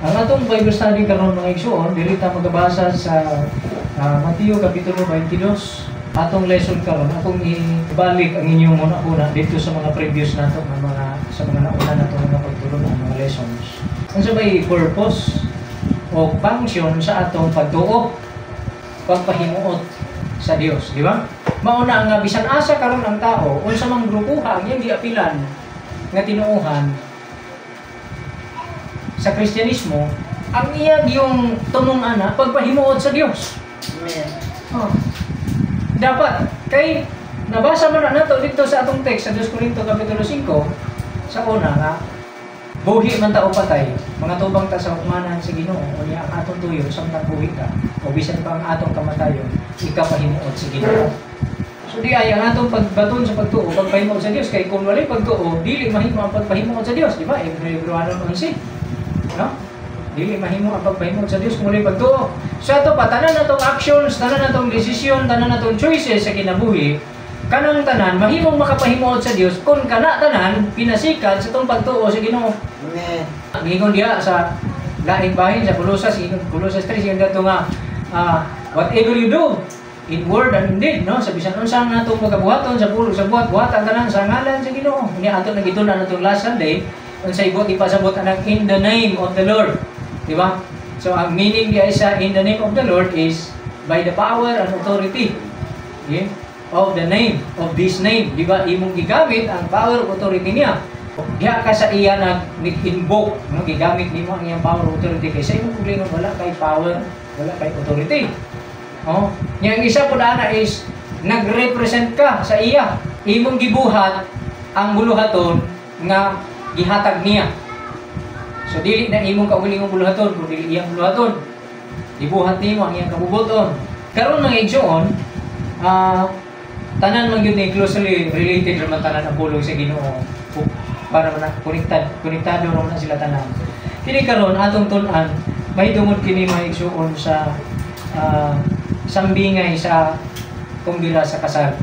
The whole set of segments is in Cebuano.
Ang atong Bible study karon, mga igsoon, diri ta magabasa sa Mateo kapitulo 22. Atong lesson karon, akong ibalik ang inyong huna-huna dito sa mga previous nato nga mga sa mga nauna nato nga pagtulon, ang mga lessons. Unsa bay purpose o function sa atong pagtuo? Pagpahimuot sa Dios, di ba? Mao na nga bisan asa karon ang tao, unsa mang grupuha ang iyang giapilan nga tinuohan sa Kristyanismo, ang iya yung tumong ana pagpahimuot sa Dios. Amen. Oh. Dapat kay nabasa man na nato dito sa atong text sa 2 Corinto kapitulo 5 sa una nga buhi man ta o patay, mga tubang ta sa hukmanan sa Ginoo. Unya ang atong tuyo samtang buhi ka o bisan pa ang atong kamatayon, ikapahimuot sa Ginoo. So di ay ang atong pagbaton sa pagtuo, pagpahimuot sa Dios, kay kung walay pagtuo, dili mahimo ang pagpahimuot sa Dios, di ba? Hebreo 11, no? Dili mahimo ang pagpahimuot sa Dios kung walay pagtuo. So ato pa, tanan natong actions, tanan natong desisyon, tanan natong choices sa kinabuhi, kanang tanan mahimong makapahimuot sa Dios kung kana tanan pinasikan sa atong pagtuo sa Ginoo. Amen. Giingon diha sa laing bahin sa Colosas, ingon Colosas 3, ingon dito nga whatever you do in word and in deed, no, sa bisan unsa nga atong magabuhaton sa pulong sa buhat, buhatan tanan sa ngalan sa Ginoo. Unya ato nagitun-an natong last Sunday unsay buot ipasabot anang "in the name of the Lord", di ba? So ang meaning diha sa "in the name of the Lord" is by the power and authority, okay, of the name, of this name, di ba? Imong gigamit ang power of authority niya. Diha ka sa iya nag nag-invoke, no? Gigamit nimo ang iyang power of authority kay sa imong kaugalingon wala kay power, wala kay authority. Oh, nya ang isa pud ana is nagrepresent ka sa iya. Imong gibuhat ang buluhaton nga gihatag niya. So dili na imong kaugalingong buluhaton kun dili iyang buluhaton. Gibuhat nimo ang iyang kabubuton. Karon, mga igsoon, tanan man gyud ni closely related raman tanan ang pulong sa Ginoo. Para man na konektad, konektado raman na sila tanan. Kini karon atong tun-an mahitungod kini, mga igsoon, sa sambingay sa kumbira sa kasal.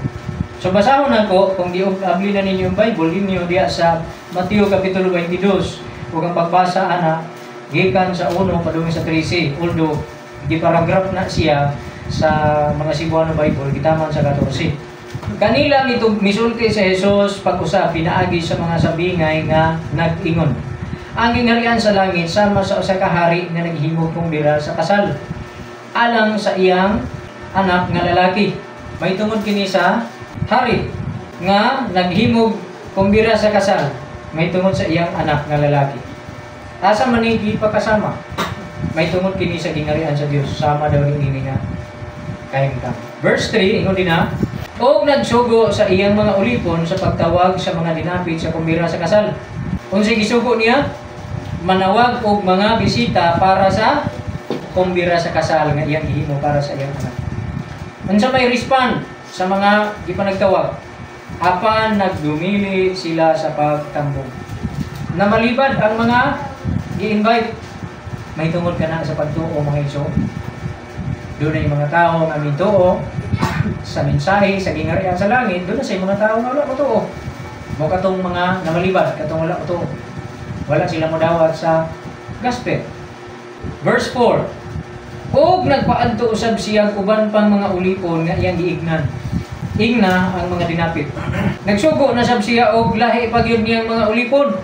So basahon nako kung di abli na ninyo ang Bible ninyo diya sa Mateo kapitulo 22 ug ang pagbasa ana gikan sa 1 padung sa 13, although giparagraph na siya sa mga Cebuano Bible, gitaman sa 14. Kanila nito misulti sa Jesus pag-usab pinaagi sa mga sambingay nga nag-ingon: "Ang gingharian sa langit sama sa usa ka hari nga naghimo kumbira sa kasal alang sa iyang anak nga lalaki." May tungod kini sa hari nga naghimog kumbira sa kasal may tungod sa iyang anak nga lalaki. Asa man ni gipakasama? May tungod kini sa gingharian sa Dios, sama daw ni ini nga kahimtang. Verse 3, ingon din na, "Og nagsugo sa iyang mga ulipon sa pagtawag sa mga dinapit sa kumbira sa kasal." Unsay gisugo niya? Manawag og mga bisita para sa kumbira sa kasal nga iyang gihimo para sa iyang anak. Unsa may respond sa mga gipanagtawag? Apan nagdumili sila sa pagtambong. Namalibad ang mga gi-invite. May tungod kana sa pagtuo, mga igsoon. Doon ay mga tao nga mituo sa mensahe sa gingharian sa langit, doon na sa mga tao nga wala motuo. Mo katong mga namalibad, katong wala motuo. Wala sila modawat sa gospel. Verse 4. "Og nagpaadto usab siyang uban pang mga ulipon nga iyang giignan. Igna ang mga dinapit. Nagsugo na sab siya og lahi pa gyud niyang mga ulipon.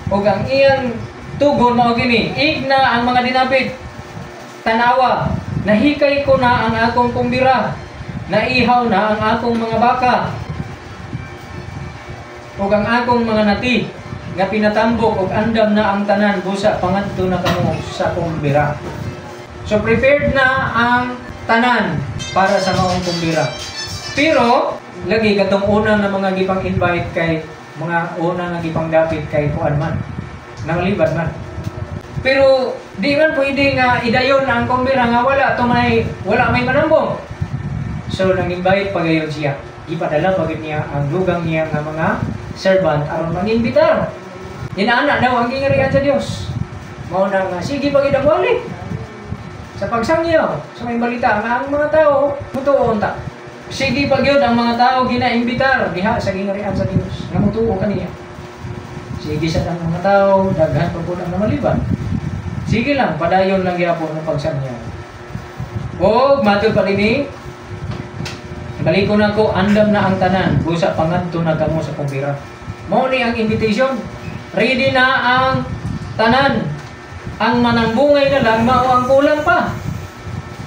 Ug ang iyang tugon mao kini: 'Igna ang mga dinapit. Tanawa, nahikay ko na ang akong kumbira. Naihaw na ang akong mga baka ug ang akong mga nati nga pinatambok, ug andam na ang tanan, busa pangadto na kamo sa kumbira.'" So prepared na ang tanan para sa maong kumbira. Pero lagi katong una nga mga gipang invite kay mga una nga gipang dapit kay kuan man. Nangalibad man. Pero di man pwede nga idayon ang kumbira nga wala may manambong. So nang-invite pagayon siya. Gipadala pagid niya ang dugang niya nga mga servant aron mangimbitar. Inaana daw ang gingarian sa Dios. Mao na nga sige pagid ang wali sa pagsangyaw sa may balita nga ang mga tao mutuo unta. Sige pa gyud ang mga tao ginaimbitar diha sa gingarian sa Dios nga mutuo kaniya. Sige sa ang mga tao, daghan pa pud ang namaliban. Sige lang, padayon lang gyapon ang pagsangyaw. O matud pa dinhi, balikon nako, andam na ang tanan, busa pangadto na kamo sa kumbira. Mao ni ang invitation. Ready na ang tanan. Ang manambungay na lang mao ang kulang pa.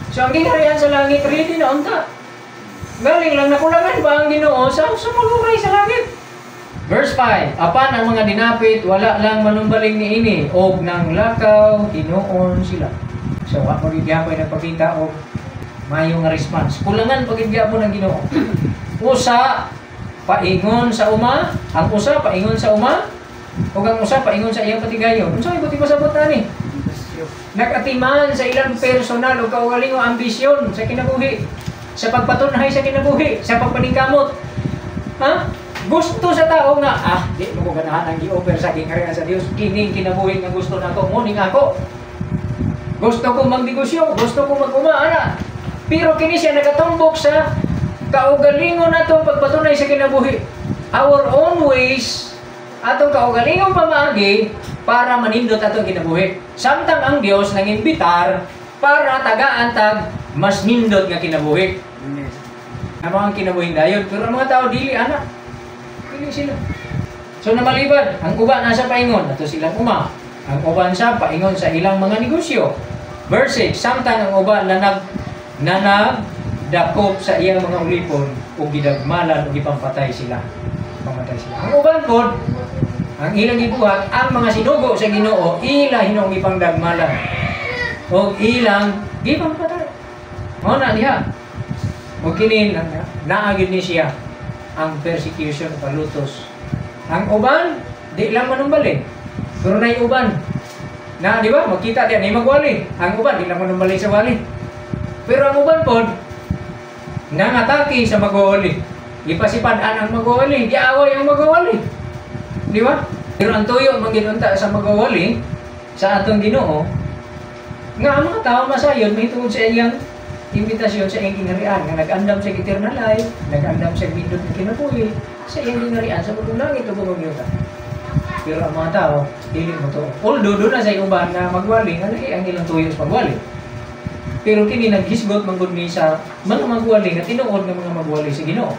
So ang gingharian sa langit ready na unta. Galing lang nakulangan ba ang Ginoo sa sumuluray sa langit. Verse 5, apan ang mga dinapit wala lang manumbaling niini og nang lakaw hinuon sila. So wa mo gid gyapon nagpakita og maayo nga response. Kulangan pa gid gyapon ang Ginoo. Usa paingon sa uma, ang usa paingon sa uma, ug ang usa paingon sa iyang patigayon. Unsa may buti pasabot ani? Nag-atiman sa ilang personal o kaugalingong ambisyon sa kinabuhi, sa pagpatunhay sa kinabuhi, sa pagpaningkamot. Ha? Gusto sa tao nga, di mo ko ganahan ang gi-offer sa gingharian sa Dios, kining kinabuhi nga gusto nako, mo ning ako. Gusto ko magnegosyo, gusto ko mag-uma, ana. Pero kini siya nagatumbok sa kaugalingon natong pagpatunay sa kinabuhi. Our own ways, atong kaugalingong pamaagi para manindot atong kinabuhi. Samtang ang Dios nangimbitar para tagaan tag mas nindot nga kinabuhi. Ang mga kinabuhing dayon, pero ang mga tao dili ana. Dili sila. So namalibad, ang uban nasa paingon, ato silang uma. Ang uban sa paingon sa ilang mga negosyo. Verse 6, samtang ang uban na nagdakop sa iyang mga ulipon ug gidagmalan ug gipampatay sila. Pamatay sila. Ang uban pod, ang ilang gibuhat, ang mga sinugo sa Ginoo, ila hinuong gipangdagmalan ug ilang gipampatay. Mao na diha. Ug kini naa gyud ni siya ang persecution palutos. Ang uban di lang manumbalik. Pero nay uban na, di ba? Magkita diyan ay magwali. Ang uban di lang manumbalik sa wali. Pero ang uban pod nangatake sa magwali. Gipasipad-an ang magwali, giaway ang magwali. Di ba? Pero ang tuyo man unta sa magwali sa atong Ginoo nga ang mga tao masayon mahitungod sa iyang imbitasyon sa iyang gingharian nga nag-andam sa eternal life, nag-andam sa nindot nga kinabuhi sa iyang gingharian sa bugtong langit ug bugtong yuta. Pero ang mga tao dili mo to. Although doon na sa uban na magwali nga lahi ang ilang tuyo sa pagwali. Pero kini naghisgot man gud ni sa mga magwali nga tinuod nga mga magwali sa Ginoo.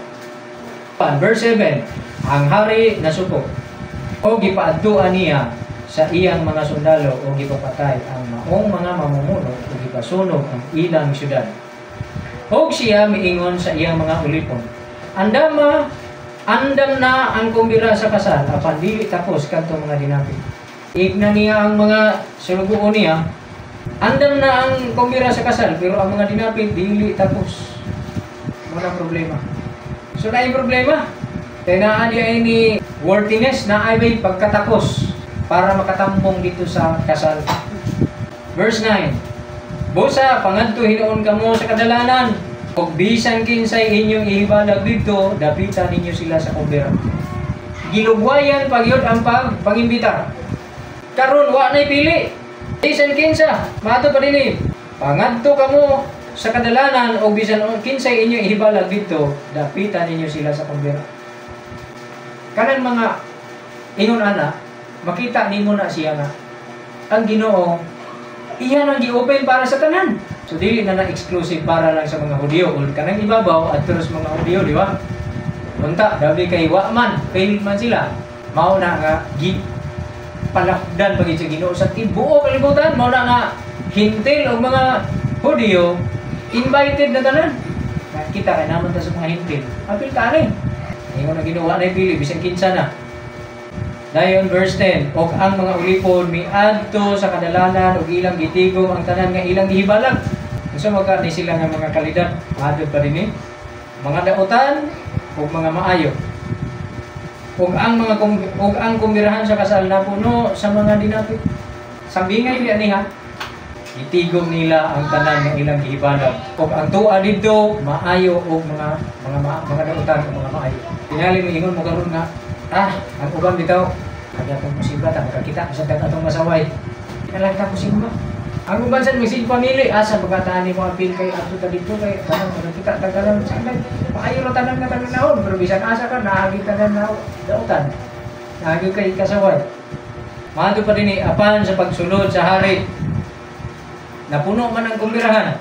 Verse 7, ang hari nasuko o gipaadtuan niya sa iyang mga sundalo o gipapatay ang maong mga mamumuno o gipasunog ang ilang syudad. Og siya miingon sa iyang mga ulipon, andam na ang kumbira sa kasal, apan dili tapos kadtong mga dinapit. Igna niya ang mga sulugoon niya, andam na ang kumbira sa kasal, pero ang mga dinapit dili tapos. Wala problema. So naay problema. Kaya naa diay ni worthiness na ay may pagkatapos para makatambong dito sa kasal. Verse 9. Busa pangadto hinuon kamo sa kadalanan, ug bisan kinsay inyong ihibalag didto, dapitan ninyo sila sa kumbira. Gilugwayan pagyud ang pangimbitar. Karon wa nay pili. Bisan kinsa, maato pa dinhi. Pangadto kamo sa kadalanan og bisan kinsay inyong ihibalag didto, dapitan ninyo sila sa kumbira. Kanang mga ingon ana, makita nimo na siya nga ang Ginoo iya nang gi-open para sa tanan. So dili na na exclusive para lang sa mga Hudiyo. Ul kanang ibabaw adto sa mga Hudiyo, di ba? Unta dabi kay wa man, fail man sila. Mao na nga gi palakdan pagid sa Ginoo sa tibuok kalibutan, mao na nga hintil og mga Hudiyo invited na tanan. Kita kay naman ta sa mga hintil. Apil ka ani. Ingon na Ginoo na pili bisan kinsa na. Dayon verse 10, og ang mga ulipon miadto sa kadalanan og ilang gitigom ang tanan nga ilang gihibalag. Unsa magka ni sila nga mga kalidad? Maadto pa dinhi. Mga dautan ug mga maayo. Ug ang mga ug ang kumbirahan sa kasal napuno sa mga dinapit. Sambingay di ani ha. Gitigom nila ang tanan nga ilang gihibalag. Ug ang tuwa didto maayo og mga dautan ug mga maayo. Tingali moingon mo karon nga ang uban bitaw kada atong musimba ta makakita sa tag atong masaway. Kinalang ta musimba. Ang uban sa misig pamili asa pagkataan nimo apil kay adto ta didto kay tanan makakita ta karon sa maayo ra tanan nga tanawon pero bisan asa ka naagi tanan na dautan. Naagi kay kasaway. Maadto pa dinhi apan sa pagsulod sa hari. Napuno man ang kumbirahan.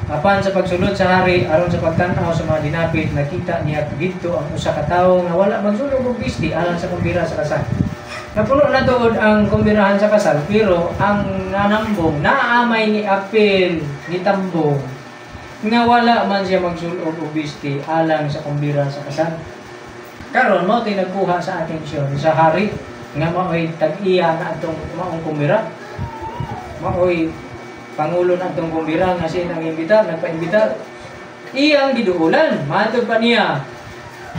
Apan sa pagsulod sa hari aron sa pagtan-aw sa mga dinapit, nakita niya didto ang usa ka tawo nga wala magsulog og bisti alang sa kumbira sa kasal. Napuno na tuod ang kumbirahan sa kasal, pero ang nanambong naamay ni apil ni tambong nga wala man siya magsulog og bisti alang sa kumbira sa kasal. Karon mao tay nagkuha sa atensyon sa hari nga maoy tag-iya na atong maong kumbira. Maoy pangulo na atong kumbira nga siya nang imbitar, nagpaimbitar. Iyang giduulan, matod pa niya.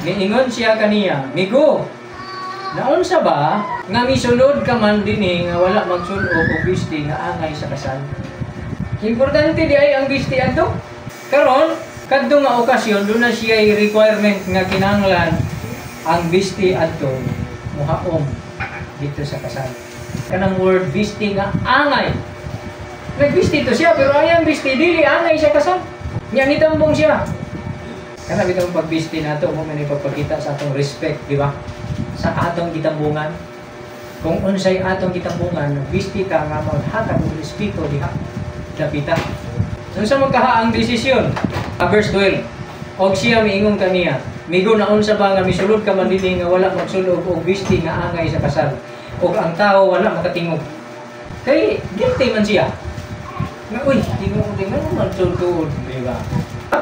Niingon siya kaniya, "Migo, naunsa ba nga misulod ka man dinhi nga wala magsul-ob og bisti nga angay sa kasal?" Importante di ay ang bisti adto. Karon, kadto nga okasyon doon na siya requirement nga kinahanglan ang bisti adto muhaom dito sa kasal. Kanang word bisti nga angay. Nagbisti to siya pero ayang bisti dili angay sa kasal. Nya nitambong siya. Kana bitong pagbisti nato mo man ipagpakita sa atong respect, di ba? Sa atong gitambungan. Kung unsay atong gitambungan, nagbisti ka nga maghatag og respeto diha. Dapita. Unsa man kaha ang desisyon? Verse 12. Og siya miingon kaniya, "Migo, naunsa ba nga misulod ka man dinhi nga wala magsulog og bisti nga angay sa kasal?" Og ang tao wala makatingog. Kay guilty man siya. Nga, uy, tingog tingog man tuod, di ba?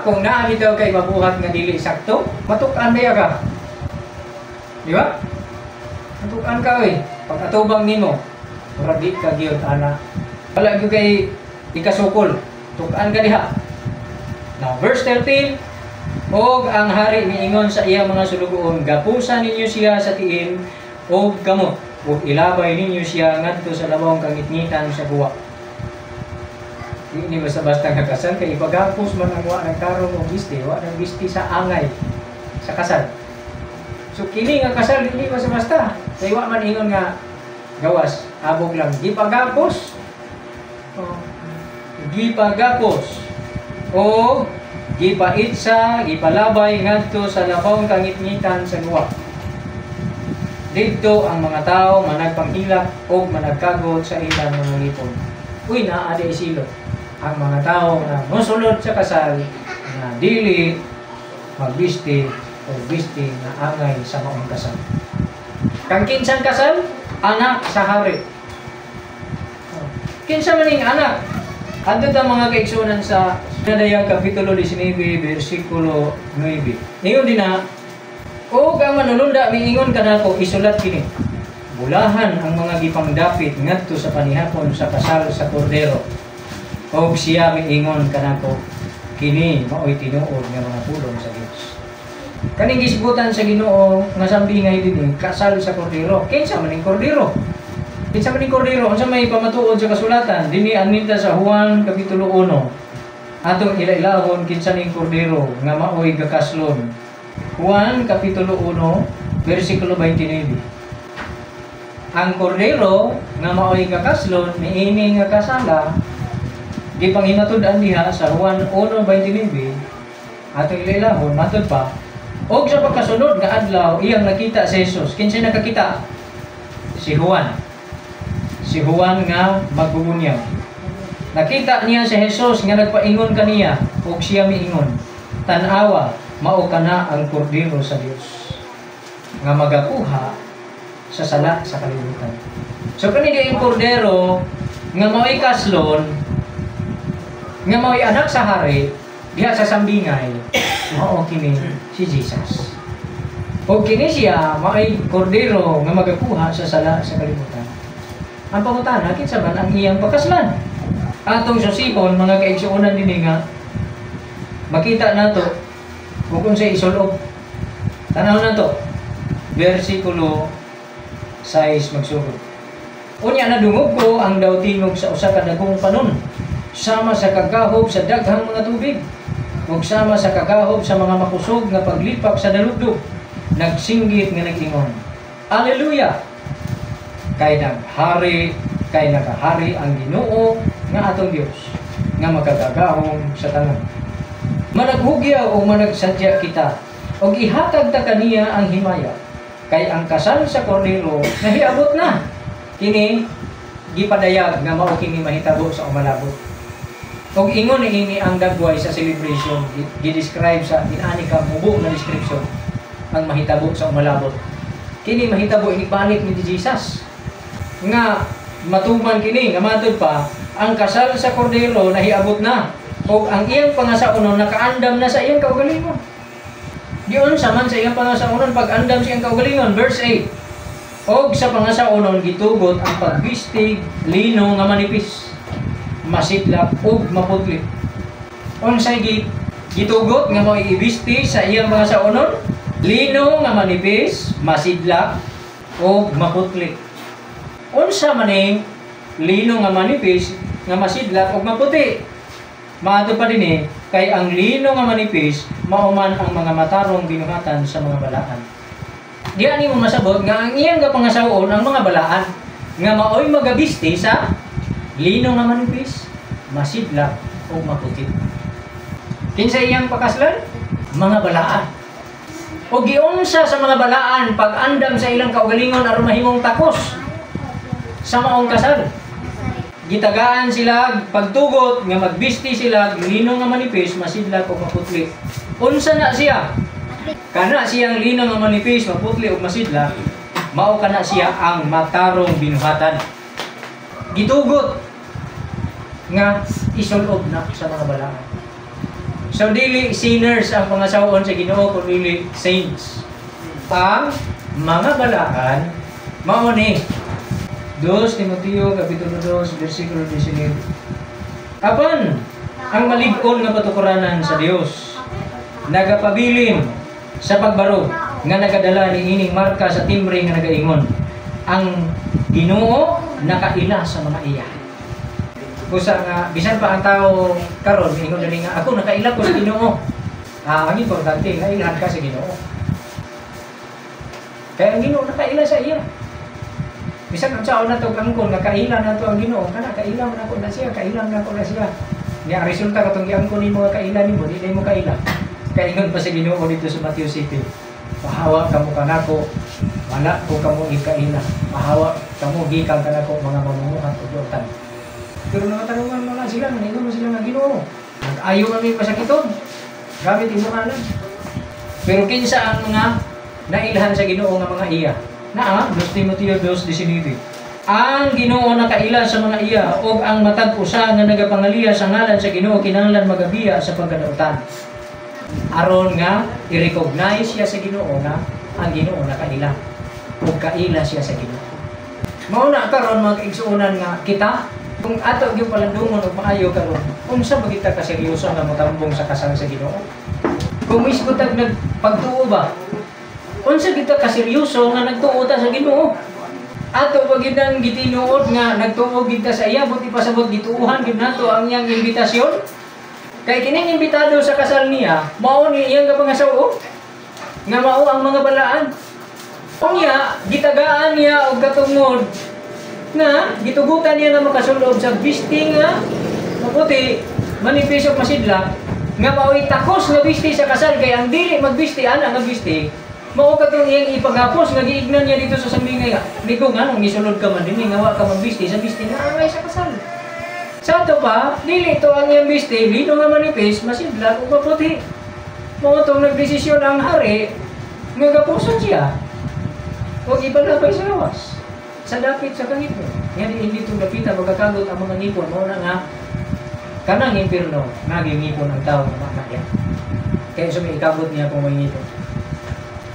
Kung naa bitaw kay mabuhat nga dili sakto, matuk-an ba ka? Di ba? Matuk-an ka oy. Pag atubang nimo, murag di ka gyud ana. Wala gyud kay ikasukol. Tuk-an ka diha. Now, verse 13, og ang hari miingon sa iyang mga sulugoon, "Gapusa ninyo siya sa tiil og kamot, ug ilabay ninyo siya ngadto sa labawng kangitngitan sa guwa." Di ni basta-basta nga kasal kay ipagapos man ang wa nagtarong og bisti, wa nang bisti sa angay sa kasal. So kini nga kasal dili basta-basta. Kay wa man ingon nga gawas, abog lang gipagapos. Oh. Gipagapos o gipaitsa, gipalabay ngadto sa labawng kangitngitan sa guwa. Didto ang mga tao managpanghilak og managkagot sa ilang mga ngipon. Uy, naa di silot. Ang mga tao nga mosulod sa kasal nga dili magbisti o bisti nga angay sa maong kasal. Kang kinsang kasal? Anak sa hari. Oh. Kinsa man ning anak? Adto ta, mga kaigsuonan, sa Nadayag Kapitulo 19, versikulo 9. Ingon din na, "Og ang manulunda miingon kanako, 'Isulat kini. Bulahan ang mga gipangdapit ngadto sa panihapon sa kasal sa Kordero.' Og siya miingon kanako, 'Kini maoy tinuod nga mga pulong sa Dios.'" Kaning gisgutan sa Ginoo nga sambingay dinhi, kasal sa Kordero. Kinsa man ning Kordero? Kinsa man ning Kordero? Unsa may pamatuod sa kasulatan? Dinhi aninta sa Juan Kapitulo 1. Atong ila-ilahon kinsa ning Kordero nga maoy gakaslon. Juan Kapitulo 1, versikulo 29. Ang Kordero nga maoy gakaslon niini nga kasala gipanghimatud-an diha sa Juan 1:29. Atong ila-ilahon, matod pa, "Og sa pagkasunod nga adlaw iyang nakita si Jesus." Kinsay nakakita? Si Juan. Si Juan nga magbubunyag. Nakita niya si Jesus nga nagpaingon kaniya ug siya miingon, "Tan-awa, mao kana ang Kordero sa Dios nga magakuha sa sala sa kalibutan." So kani di ang Kordero nga mao'y kaslon, nga mao'y anak sa hari diha sa sambingay, mao kini si Jesus. O kini siya mao'y Kordero nga magakuha sa sala sa kalibutan. Ang pangutana, kinsa man ang iyang pakaslan? Atong susipon, mga kaigsuonan, dinhi nga makita nato kung unsay isulob. Tanaw nato versikulo 6 magsugod. "Unya nadungog ko ang daw tingog sa usa ka dagkong panon, sama sa kagahob sa daghang mga tubig, ug sama sa kagahob sa mga makusog nga paglipak sa dalugdog. Nagsinggit nga nag-ingon, 'Alleluya! Kay nakahari ang Ginoo nga atong Dios nga makagagahom sa tanan. Managhugyaw o managsadya kita og ihatag ta kaniya ang himaya kay ang kasal sa Kordero nahiabot na.'" Kini gipadayag nga mao kini mahitabo sa umalabot. Og ingon ni ini ang dagway sa celebration, gi-describe sa inani ka mubo nga description ang mahitabo sa umalabot. Kini mahitabo inigbalik ni Jesus. Nga matuman kini nga matud pa ang kasal sa kordero nahiabot na ug ang iyang pangasaunon nakaandam na sa iyang kaugalingon. Giunsa man sa iyang pangasaunon pag-andam sa iyang kaugalingon? Verse 8. Og sa pangasaunon gitugot ang pagbistig lino nga manipis, masidlak ug maputli. Unsay gitugot nga mao ibisti sa iyang pangasaunon? Lino nga manipis, masidlak ug maputli. Unsa maning lino nga manipis, nga masidlak ug maputi? Maadto pa dinhi, kay ang lino nga manipis mao man ang mga matarong binuhatan sa mga balaan. Diya nimo masabot nga ang iyang gapangasawon ang mga balaan nga maoy magabisti sa lino nga manipis, masidlak ug maputi. Kinsa iyang pakaslan? Mga balaan. O giunsa sa mga balaan pag-andam sa ilang kaugalingon aron mahimong takos sa maong kasal? Gitagaan sila pagtugot nga magbisti sila lino nga manipis, masidlak ug maputli. Unsa na siya? Kana siyang lino nga manipis, maputli ug masidlak, mao kana siya ang matarong binuhatan. Gitugot nga isulob na sa mga balaan. So dili sinners ang pangasawon sa Ginoo kun dili saints. Ang mga balaan mao ni 2 Timoteo kapitulo 2 bersikulo 19. Apan ang malig-on nga patukuranan sa Dios nagapabilin sa pagbaro nga nagadala ni ining marka sa timbre nga nagaingon, ang Ginoo nakaila sa mga iya. Kusa nga bisan pa ang tao karon ingon dali nga ako nakaila ko sa Ginoo. Ang importante nga ilhan ka sa Ginoo. Kaya ang Ginoo nakaila sa iya. Bisan ang sao nato angkon nga kaila nato ang Ginoo, kana kaila man ako na siya, kaila man ako na siya. Nya ang resulta katong giangkon nimo nga kaila nimo, di mo kaila. Kaingon pa sa Ginoo dito sa Matthew City, pahawa kamo kanako, wala ko kamo ikaila. Pahawa kamo gikan kanako mga mamumuhat ug dautan. Pero nakatanungan mo lang sila, naningon mo sila nga Ginoo. Nag-ayo kami masakiton. Gamit imo ngalan. Pero kinsa ang mga nailhan sa Ginoo nga mga iya? Naa, 2 Timoteo 2:19. Ang Ginoo nakaila sa mga iya ug ang matag usa nga nagapangaliya sa ngalan sa Ginoo kinahanglan magabiya sa pagkadautan. Aron nga i-recognize siya sa Ginoo nga ang Ginoo nakaila ug kaila siya sa Ginoo. Mao na karon mga kaigsuonan nga kita kung ato gyud palandungon og maayo karon, unsa ba kita ka seryoso nga motambong sa kasal sa Ginoo? Kung mismo tag nagpagtuo ba, unsa kita ka seryoso nga nagtuo ta sa Ginoo? Ato ba gyud ang gitinuod nga nagtuo gid ta sa iya, buti pasabot gituohan gyud nato ang iyang imbitasyon? Kay kining imbitado sa kasal niya, mao ni iyang kapangasaw nga mao ang mga balaan. Unya, gitagaan niya og katungod nga gitugutan niya nga makasulod sa bisti nga maputi, manipis ug masidlak, nga mao'y takos nga bisti sa kasal, kay ang dili magbisti ana nga bisti mao katong iyang ipagapos nga giignan niya dito sa sambingay nga ligo nga nung gisulod ka man dinhi nga wa ka magbisti sa bisti nga angay sa kasal. Sa ato pa dili to ang iyang bisti, lino nga manipis, masidlak ug maputi. Mao tong nagdesisyon ang hari nga gapuson siya ug ibalabay sa lawas sa dapit sa kangipon. Nga di hindi itong dapitan, magkakagot ang mga ngipon. Mao na nga, kanang impirno, naging ngipon ang tao nga makaya. Kaya sa may ikabot niya kung may ngipon.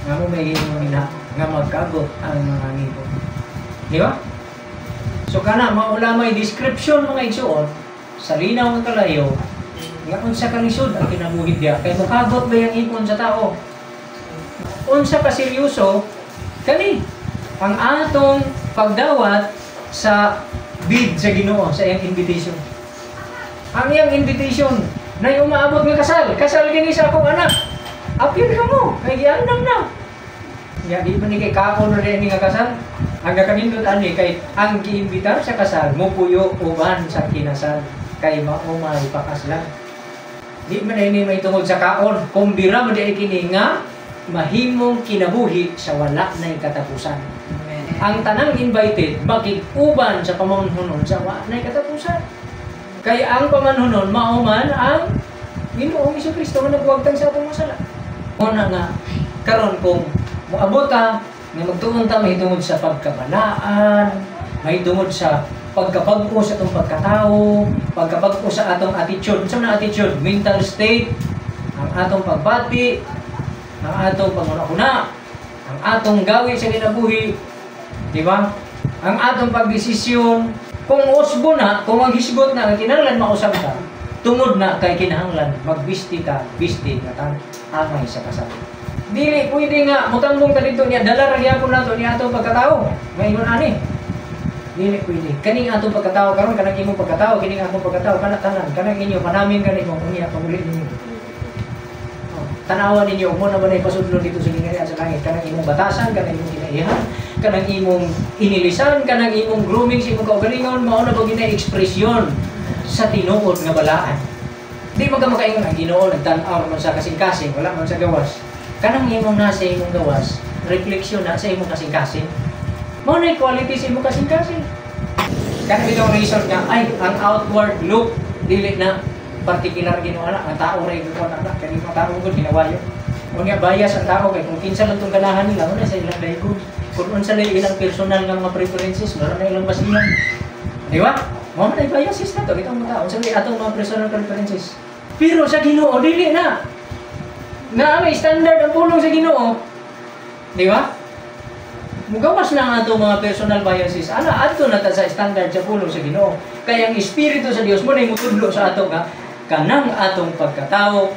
Nga mo may ngipon nila, nga magkagot ang mga ngipon. Di ba? So kana, maula may description mga igsuon, sa linaw ng kalayo, nga unsa kalisod ang kinabuhi diya. Kaya makagot ba yung ngipon sa tao? Unsa ka seryoso, kani, ang atong pagdawat sa bid sa Ginoo sa iyang invitation. Ang iyang invitation nay umaabot nga kasal, kasal gini sa akong anak. Apil ka mo, kay giandam na. Ya di man ni kay kaon ra ni nga kasal. Ang gakanindot ani kay ang giimbitar sa kasal mopuyo uban sa kinasal kay mao may pakaslan. Di man ini may tungod sa kaon, kumbira man di kini nga mahimong kinabuhi sa wala nay katapusan. Ang tanang invited makig-uban sa pamamhunon sa wa nay katapusan. Kay ang pamanhunon mao man ang Ginoong Kristo nga nagwagtang sa atong mga sala. Una nga karon kung moabot ta nga magtuon ta mahitungod sa pagkabalaan, mahitungod sa pagkabag-o sa atong pagkatao, pagkabag-o sa atong attitude. Unsa man ang attitude? Mental state, ang atong pagbati, ang atong panguna-una, ang atong gawi sa kinabuhi, di ba? Ang atong pagdesisyon, kung usbo na, kung maghisgot na, ang kinahanglan mausab ka, tungod na kay kinahanglan magbisti ta, bisti nga tang angay sa kasal. Dili pwede nga mutambong ta dito niya, dala ra gyapon nato ni atong pagkatao. Maingon ani. Dili pwede. Kaning atong pagkatao karon, kanang imong pagkatao, kining akong pagkatao, kana tanan, kanang inyo panamin kani mo unya paguli ninyo. Oh, tanawan ninyo mo na ba na ipasudlo dito sa gingharian sa langit, kanang imong batasan, kanang imong kinaihan, kanang imong inilisan, kanang imong grooming sa imong kaugalingon, mao na ba gina ekspresyon sa tinuod nga balaan. Di man ka makaingon ang Ginoo nagtan-aw man sa kasing-kasing, wala man sa gawas. Kanang imong nasa imong gawas, refleksyon na sa imong kasing-kasing. Mao na quality sa imong kasing-kasing. Kanang bitong reason nga ay ang outward look dili na particular Ginoo na ang tao ra gyud na kani mga tao gud ginawayo. Unya bias ang tao kay kung kinsa lang tong ganahan nila, una sa ilang daygon. Kung unsa lang ilang personal nga mga preferences, wala na ilang basihan. Di ba? Mao na biases na to kitang mga tao. Unsa may atong mga personal preferences. Pero sa Ginoo dili na. Na may standard ang pulong sa Ginoo. Di ba? Mugawas na ang atong mga personal biases. Ana adto na ta sa standard sa pulong sa Ginoo. Kaya ang espiritu sa Dios mo na mutudlo sa ato nga kanang atong pagkatao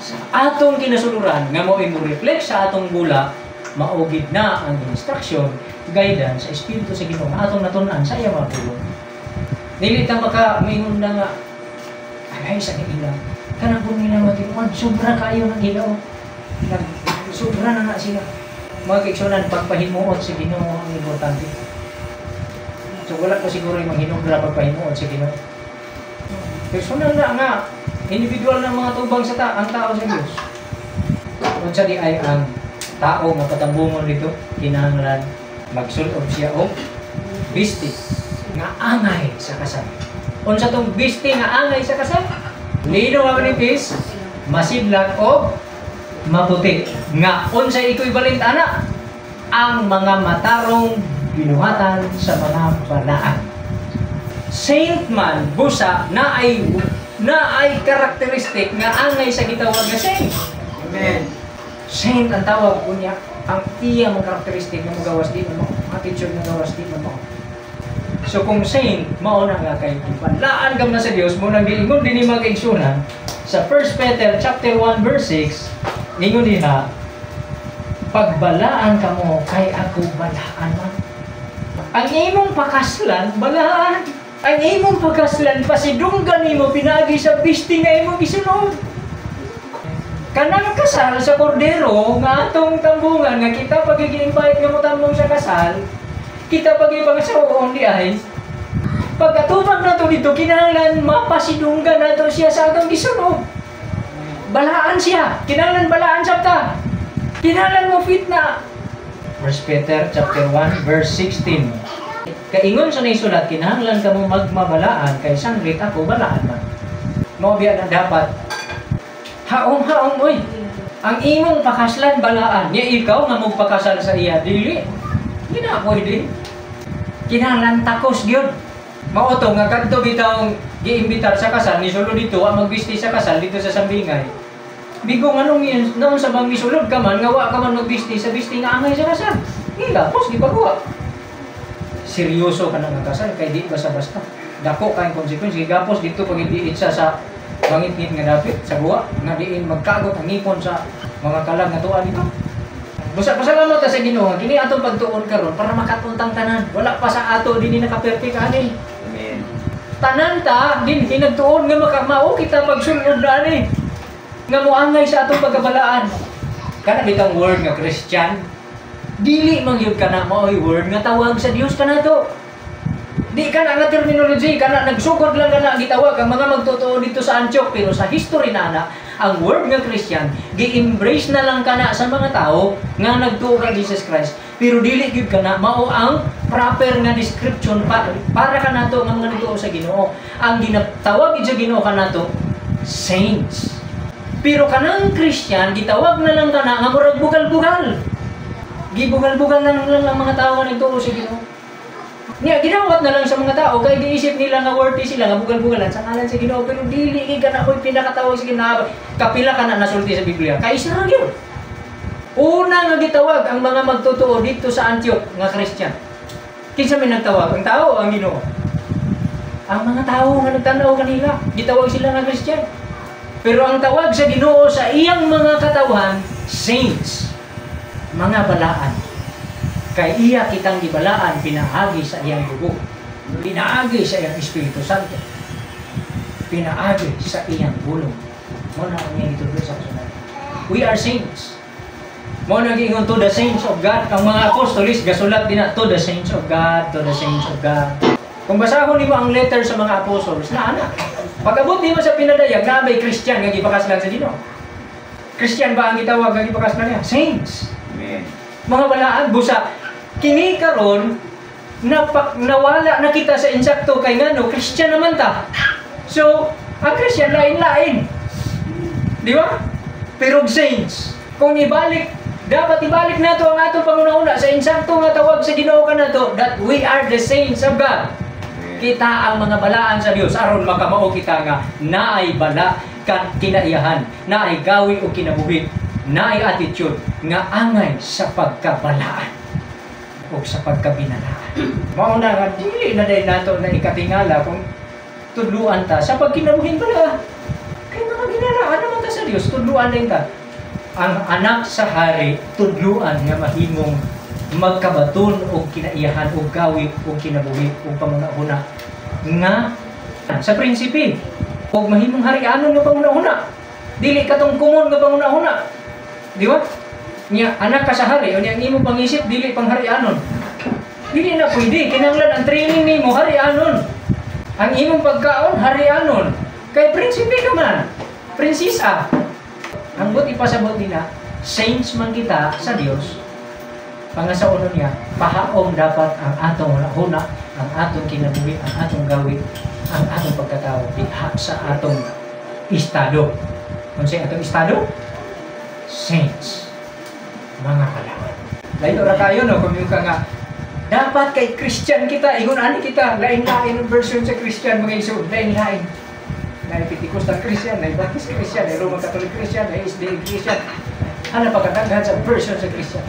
sa atong kinasuluran nga mao mo reflect sa atong bula, maugid na ang instruction, guidance sa espiritu sa Ginoo nga atong natun-an sa iyang mga pulong. Dili ta maka maingon na nga ay sa ila kanang kung nila matinuod, sobra kayo ng ilaw, sobra na nga sila. Mga kaigsuonan, pagpahimuot sa Ginoo ang importante. So wala ko siguro yung manghinubra pagpahimuot sa Ginoo. Personal na nga, individual na mga tubang sa ang tao sa Dios. Unsa di ay ang tao nga patambungon dito, kinahanglan magsulob siya og bisti nga angay sa kasal. Unsa tong bisti nga angay sa kasal? Lino nga manipis, masidlak o maputi. Nga unsay equivalent ana? Ang mga matarong binuhatan sa mga balaan. Saint man busa na ay karakteristik nga angay sa gitawag nga saint. Amen. Saint ang tawag unya ang iya mga karakteristik nga mogawas di man mo, attitude nga gawas di man mo. So kung saint, mao na nga kay balaan ka man sa Dios, mo nang giingon dinhi, mga kaigsuonan, sa 1 Peter chapter 1 verse 6, ingon diha, "Pagbalaan kamo kay ako balaan man." Ang imong pakaslan balaan. Ang imong pakaslan pasidunggan nimo pinaagi sa bisti nga imong gisunod. Kanang kasal sa kordero nga atong tambungan, nga kita pagigi-invite nga motambong sa kasal, kita pag-ipangasawoon di ay pagkatubang nato dito, kinahanglan mapasidunggan nato siya sa atong gisunod. Balaan siya, kinahanglan balaan sabta. Kinahanglan mo fit na. 1 Peter chapter 1 verse 16. Kaingon sa naisulat, kinahanglan kamo magmabalaan kay sanglit ako balaan man. Mao biya na dapat haom-haom oy. Ang imong pakaslan balaan, niya ikaw nga magpakasal sa iya dili. Di na pwede. Kinahanglan takos gyud. Mao to nga kadto bitawng giimbitar sa kasal ni sulod dito, wa magbisti sa kasal dito sa Sambingay. Bigo nganong yun, noon sa bang misulod ka man nga wa ka man magbisti sa bisti nga angay sa kasal. Gilapos gipagawa. Seryoso ka na nga kasal kay di basta-basta. Dako kay consequence gigapos dito pag hindi itsa sa bangit-ngit nga dapit sa guwa nga diin magkagot ang ngipon sa mga kalag nga tuwa dito. Busa pasalamat ta sa Ginoo kini atong pagtuon karon para makatuntang tanan. Wala pa sa ato dinhi naka-perfect ani. Amen. Tanan ta din hinagtuon nga makamao kita pagsulod na ani. Nga moangay sa atong pagkabalaan. Kana bitang word nga Christian, dili man gyud kana maoy word nga tawag sa Dios kanato. Di kana nga terminology, kana nagsugod lang kana gitawag ang mga magtotoo dito sa Antioch, pero sa history na ana, ang word nga Christian gi-embrace na lang kana sa mga tao nga nagtuo kay Jesus Christ. Pero dili gyud kana mao ang proper nga description para kanato nga mga nagtuo sa Ginoo. Ang ginatawag gyud sa Ginoo kanato, saints. Pero kanang Christian, gitawag na lang kana nga murag bugal-bugal. Gibugal-bugal lang ang mga tao nga nagtuo sa Ginoo. Niya ginawat na lang sa mga tao kay giisip nila nga worthy sila nga bugal-bugalan sa ngalan sa Ginoo, pero dili gyud kana koy pinakatawag sa Ginoo. Kapila kana nasulti sa Biblia? Kay isa ra gyud. Una nga gitawag ang mga magtotoo dito sa Antioch nga Christian. Kinsa may nagtawag? Ang tao o ang Ginoo? Ang mga tao nga nagtanaw kanila, gitawag sila nga Christian. Pero ang tawag sa Ginoo sa iyang mga katawhan, saints, mga balaan. Kay iya kitang gibalaan pinaagi sa iyang dugo. Pinaagi sa iyang Espiritu Santo. Pinaagi sa iyang pulong. Mao na ang iyang gitudlo sa kasulatan. We are saints. Mao na giingon "to the saints of God". Ang mga apostolis gasulat din na "to the saints of God, to the saints of God". Kung basahon nimo ang letter sa mga apostles, na ana. Pag-abot nimo sa pinadayag, naa may Christian nga gipakaslan sa Ginoo? Christian ba ang gitawag nga gipakaslan niya? Saints. Amen. Mga balaan, busa kini karon nawala na kita sa insakto kay ngano, Christian naman ta. So, ang Christian lain-lain. Di ba? Pero saints, kung ibalik, dapat ibalik nato ang atong panguna-una sa insakto nga tawag sa Ginoo kanato, that we are the saints of God. Amen. Kita ang mga balaan sa Dios aron makamao kita nga naay bala kan kinaiyahan, naay gawi o kinabuhi, naay attitude nga angay sa pagkabalaan o sa pagkabinalaan. Mao na nga dili na dahil nato na ikatingala kung tudluan ta sa pagkinabuhin bala. Kay mga ginalaan naman ta sa Dios, tudluan din ta. Ang anak sa hari, tudluan nga mahimong magkabaton og kinaiyahan og gawi og kinabuhi og panguna-una nga sa prinsipe og mahimong harianon nga panguna-una, dili katong common nga panguna-una, di ba? Nya anak ka sa hari, unya ang imong pangisip dili pang harianon, dili na pwede. Kinahanglan ang training nimo harianon, ang imong pagkaon harianon, kay prinsipe ka man, prinsesa. Ang but ipasabot nila, saints man kita sa Dios. Pangasaunon niya, pahaom dapat ang atong huna, ang atong kinabuhi, ang atong gawi, ang atong pagkatao diha sa atong estado. Kung sa atong estado, saints, mga balaan. Layo ra kayo, no, kung yung ka nga, dapat kay Christian kita, ingon ani kita, lain-lain ang version sa Christian, mga igsoon, lain-lain. Naay Pentecostal Christian, naay Baptist Christian, naay Roman Catholic Christian, naay SDA Christian. Ano pagkataghan sa version sa Christian?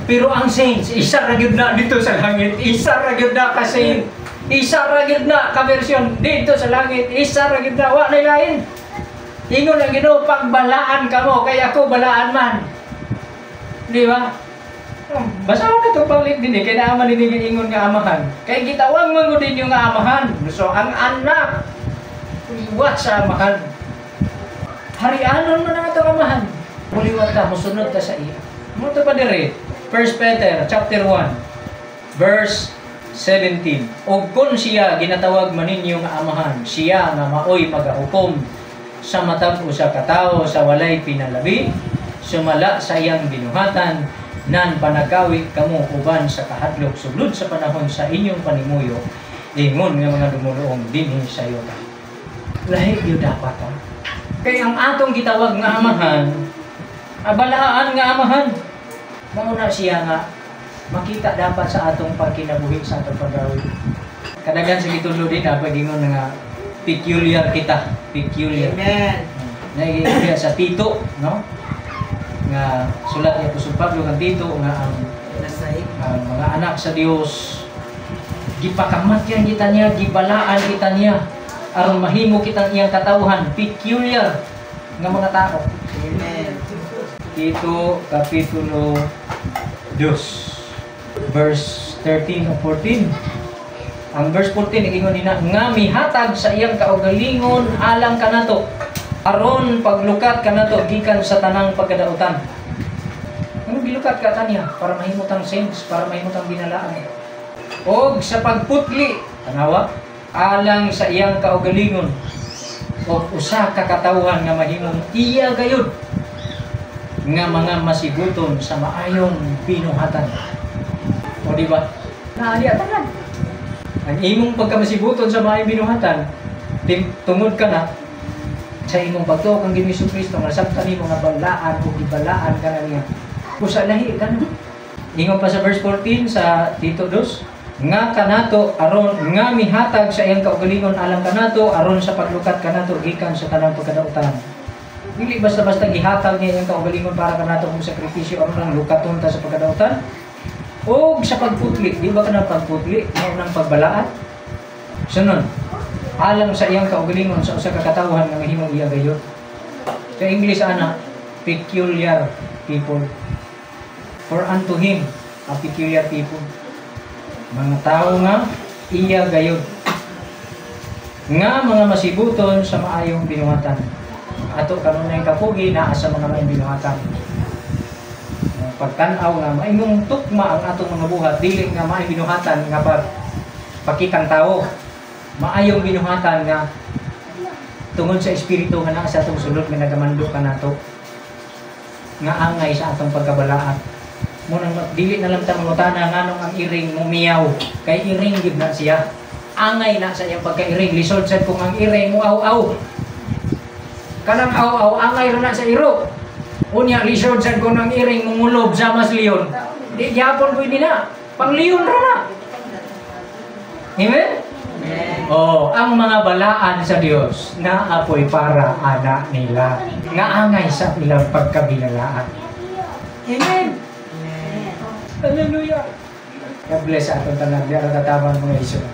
Pero ang saints, isa ra gyud na dito sa langit, isa ra gyud na ka saint, isa ra gyud na ka version dito sa langit, isa ra gyud na, wa na lain. Ingon ang Ginoo, "Pagbalaan kamo kay ako balaan man." Di ba? Basta na ito balik din eh, kay naaman din ingon nga amahan. Kay gitawag man mo din yung amahan. So ang anak, iwat sa amahan. Harianon man ang atong amahan. Muliwat ta, musunod ta sa iya. Mo to pa dire. 1 Peter chapter 1 verse 17. "Og kun siya ginatawag man ninyo nga amahan, siya nga maoy magahukom sa matag usa ka tawo sa walay pinalabi, sumala sa iyang binuhatan, nan panagawi kamo uban sa kahadlok sulod sa panahon sa inyong panimuyo, ingon nga mga dumuluong dinhi sa yuta." Lahi gyud dapat ha. Kay ang atong gitawag nga amahan, abalaan nga amahan. Mao na siya nga makita dapat sa atong pagkinabuhi, sa atong paggawi. Kadaghan sa gitudlo din na pagingon nga peculiar kita, peculiar. Amen. Naiiya sa Tito, no? Nga sulat ni Apostol Pablo kang Tito nga ang Nasay. Ang mga anak sa Dios gipakamatyan kita niya, gibalaan kita niya aron mahimo kitang iyang katawhan, peculiar nga mga tao. Amen. Tito Kapitulo 2 verse 13 o 14. Ang verse 14 ingon nina nga mihatag sa iyang kaugalingon alang kanato aron paglukat kanato gikan sa tanang pagkadautan. Ano gilukat ka tanya? Para mahimutang saints, para mahimutang binalaan. Og sa pagputli, tanawa, alang sa iyang kaugalingon og usa ka katawhan nga mahimong iya gayud. Nga mga masibuton sa maayong binuhatan. O, di ba? Naa diha tanan. Ang imong pagkamasibuton sa maayong binuhatan, tungod ka na sa imong pagtuo kang Ginoong Kristo nga nasabtan nimo nga balaan o gibalaan ka na niya. Kusa lahi ka na. Ingon pa sa verse 14 sa Tito 2, nga kanato aron nga mihatag sa iyang kaugalingon alang kanato aron sa paglukat kanato gikan sa tanang pagkadautan. Dili basta-basta gihatag niya iyang kaugalingon para kanato kung sakripisyo aron lang lukaton ta sa pagkadautan. O sa pagputli, di ba kanang pagputli mao nang pagbalaan? Sunod, alang sa iyang kaugalingon sa usa ka katawhan nga mahimong iya gayud. Sa English ana, peculiar people. For unto him a peculiar people. Mga tao nga iya gayud. Nga mga masibuton sa maayong binuhatan. Ato kanunay kapugi naa sa mga maayong binuhatan. Pagtan-aw nga maimong tukma ang atong mga buhat, dili nga maayong binuhatan nga pag pakitang tao. Maayong binuhatan nga tungod sa espiritu nga naa sa atong sulod nga nagamando kanato nga angay sa atong pagkabalaan. Mao nang dili na lang ta mangutana nganong ang iring mumiyaw, kay iring gid na siya. Angay na sa iyang pagkairing. Lisod sad kung ang iring mo aw-aw. Kanang aw-aw, angay ra na sa iro. Unya lisod sad kung ang iring mungulob sama sa leon. Di gyapon pwede na. Pang leon ra na. Amen? Oh, ang mga balaan sa Dios naapoy para ana nila nga angay sa ilang pagkabinalaan. Amen. Hallelujah. God bless sa atong tanan. Di tataman, mga igsoon.